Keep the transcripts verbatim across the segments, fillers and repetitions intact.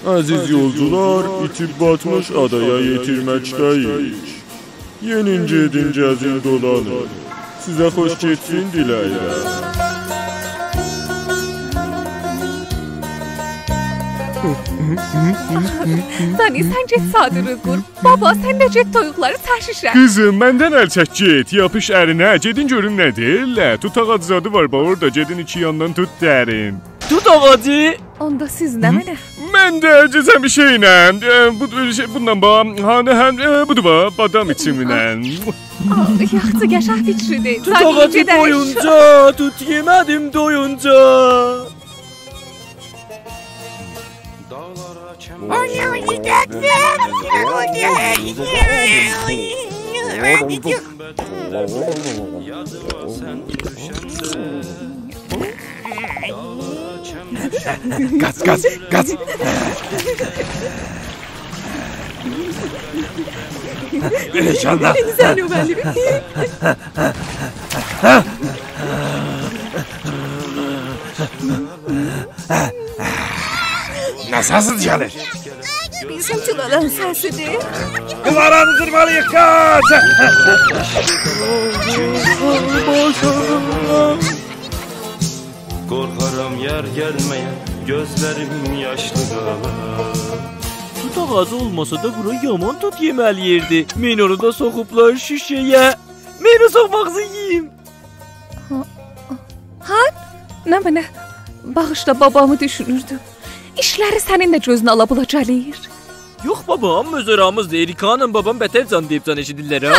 عزیز یولجولار، ایتیب باتمیش آدایا یئتیرمکده‌ییک. یئنین، گئدین، گزین، دولانین. سیزه خوش گئتسین دیله‌ییرم. دانی، سن گئت چادیری قور. بابا، سن ده گئت تویوقلاری چکیشن. قیزیم، مندن ال چک گئت، یاپیش الینه، گئدین گؤرون نه دئییرلر. توت آغاجی زادی وار، باخ اورادا، گئدین ایکی یاندان توت درین. توت آغاجی؟ اوندا سیز نمنه؟ من ده گئجه‌می شئیله، ائ، بو، شئی، بونونلا باخ، هانی، هه، ائ، بودور باخ، بادام ایچیمینن. آ، یاخشی، قشنگ فیکیردیر. توت آغاجی دویونجا، توت یئمه‌دیم دویونجا. قاچ، قاچ، قاچ. انشاءالله. سن او منیم. نه سسی گلیر؟ بیلسم، جیلالارین سسیدیر. دیوارانی جیرومالیییق، قاچ! قورخارام یار گلمه‌یه، گؤزلریم یاشلی قالار. توت آغاجی اولماسا دا بورا یامان توت یئمه‌لی یئردیر. من اونو دا سوخوبلار شیشه‌یه. من او سوخماغیزی یئییم. هه؟ نمنه؟ باغیشلا، بابامی دوشونوردوم. ایشلری سنین ده گؤزون آلابولا گلیر. یوخ بابا، آمما اؤز آرامیزدا اریکانلا بابام بتر جان دئییب جان ائشیدیرلر ها.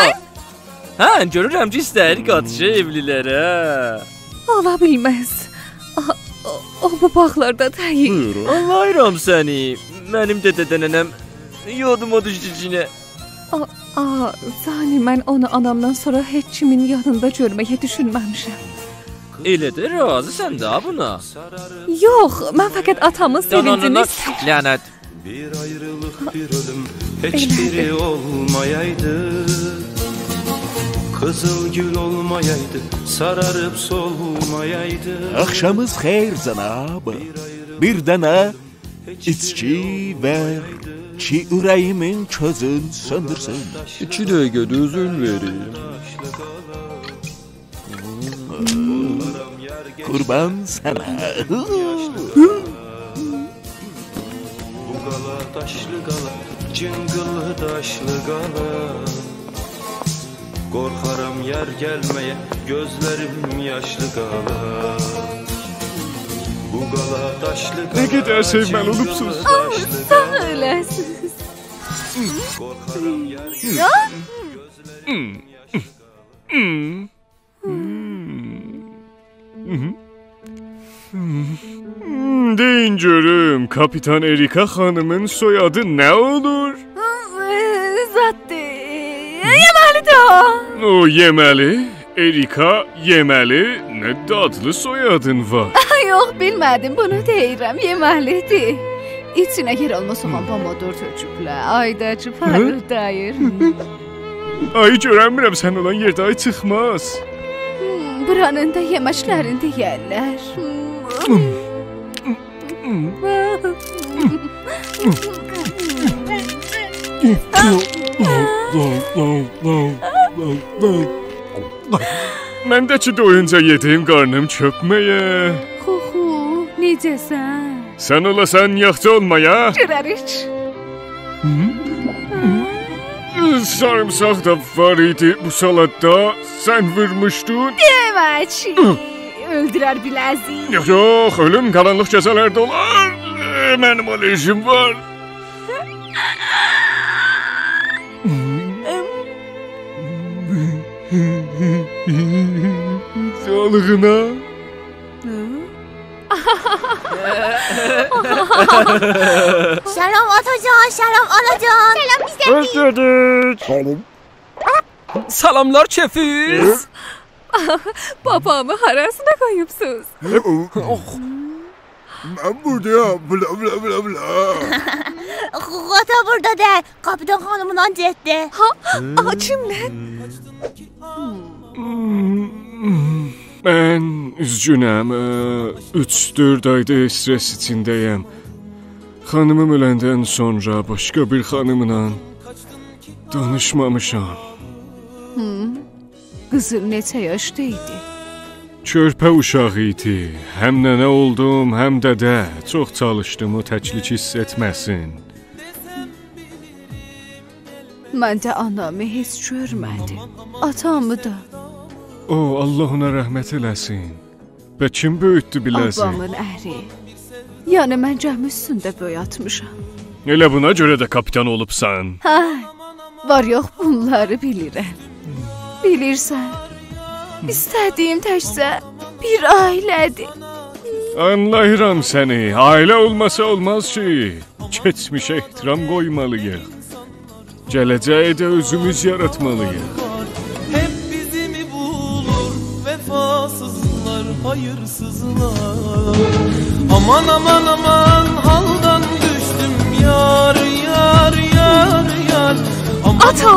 هه؟ هه، گؤرورم کی، ایسته‌ییر قاتیشا ائولی‌لره. اولا بیلمز. آ، او، او بو باغلاردا دئییل. بویورون. آنلاییرام سنی. منیم ده دده ننه‌م یادیما دوشدو کی، نه. آ، آ، جانی، من اونو آنامدان سونرا هئچ کیمین یانیندا گؤرمه‌یه دوشونمه‌میشم. ائله ده راضیسان دا بونا. یوخ، من فقط آتامین سئوینجینی ایسته‌ییرم. لعنت. بیر آیریلیق، بیر اؤلوم، هئچ بیری اولمایایدی. قیزیل گول اولمایایدی، ساراریب سولمایایدی. آخشامینیز خئیر، جناب. بیر دنه ایچکی وئر کی، اوره‌ییمین کؤزون سؤندورسون. ایکی دقیقه دؤزون وئریم. قوربان سنه. بو قالا داشلی قالا، جینقیللی داشلی قالا. قورخارام یار گلمه‌یه، گؤزلریم یاشلی قالار. بو قالا داشلی قالا، نه قدر سئومه‌لی اولوبسوز. آه، ساغ اؤله‌سیز. قورخارام یار گلمه‌یه، گؤزلریم یاشلی قالار. هوم، دئیین گؤروم، کاپیتان اریکا خانیمین سوی‌آدی نه اولور؟ زاددیر. یئمه‌لیدیر او. او یئمه‌لی؟ اریکا یئمه‌لی؟ نه دادلی سوی‌آدین وار. یوخ، بیلمه‌دیم، بونو دئییرم، یئمه‌لیدیر. ایچینه یئرآلما سوغان پامادور تؤکوبلر. آی دا کی، پاریلداییر. آیی گؤرنمیرم، سن اولان یئرده آیی چیخماز. هوم، بورانین دا یئمکلرینی دئیرلر. هوم. من ده کی دویونجا یئدیم، قارنیم چؤکمه‌یه. خوخو، نئجه‌سن؟ سن اولاسان، یاخشی اولمایا؟ گؤرریک. هوم؟ ساریمساق دا وار ایدی بو سالاددا. سن وورموشدون. دئمه کی، اؤلدورر بیله‌زی. یوخ، یوخ، اؤلوم قارانلیق گئجه‌لرده اولار. منیم آلرژیم وار. ساغلیغینا. سلام آتاجان، سلام آناجان. سلام بیزدن. خوش گلدیک. سلام. سلاملار کئفیز. بابامی هاراسینا قویوبسوز؟ من بوردایام. بلا، بلا، بلا، بلا. خو-، آتا بوردا دئییل. کاپیتان خانیمینان گئتدی. ها؟ آ، کیمله؟ من اوزگونم، ائ، اوچ-دؤرد آیدیر استرس ایچینده‌یم. خانیمیم اؤلندن سونرا باشقا بیر خانیملا دانیشمامیشام. هوم. قیزین نئچه یاشدا ایدی؟ کؤرپه اوشاغی ایدی. هم ننه اولدوم، هم دده. چوخ چالیشدیم او تکلیک حیس ائتمه‌سین. من ده آنامی هئچ گؤرمه‌دیم. آتامی دا. او، الله اونا رحمت ائله‌سین. به کیم بؤیوتدو بیله‌زی؟ آبامین اری. یعنی من گمی اوستونده بوی آتمیشام. ائله بونا گؤره ده کاپیتان اولوبسان. هه، وار یوخ بونلاری بیلیرم. بیلیرسن، ایسته‌دیگیم تکجه بیر عائله‌دیر. آنلاییرام سنی. عائله اولماسا اولماز کی. کئچمیشه احترام قویمالی‌ییق. گله‌جه‌یی ده اؤزوموز یاراتمالی‌ییق. Hep bizi mi bulur vefasızlar, hayırsızlar? Aman, aman, aman, halden düştüm yar, yar, yar, yar. Aman, آتا،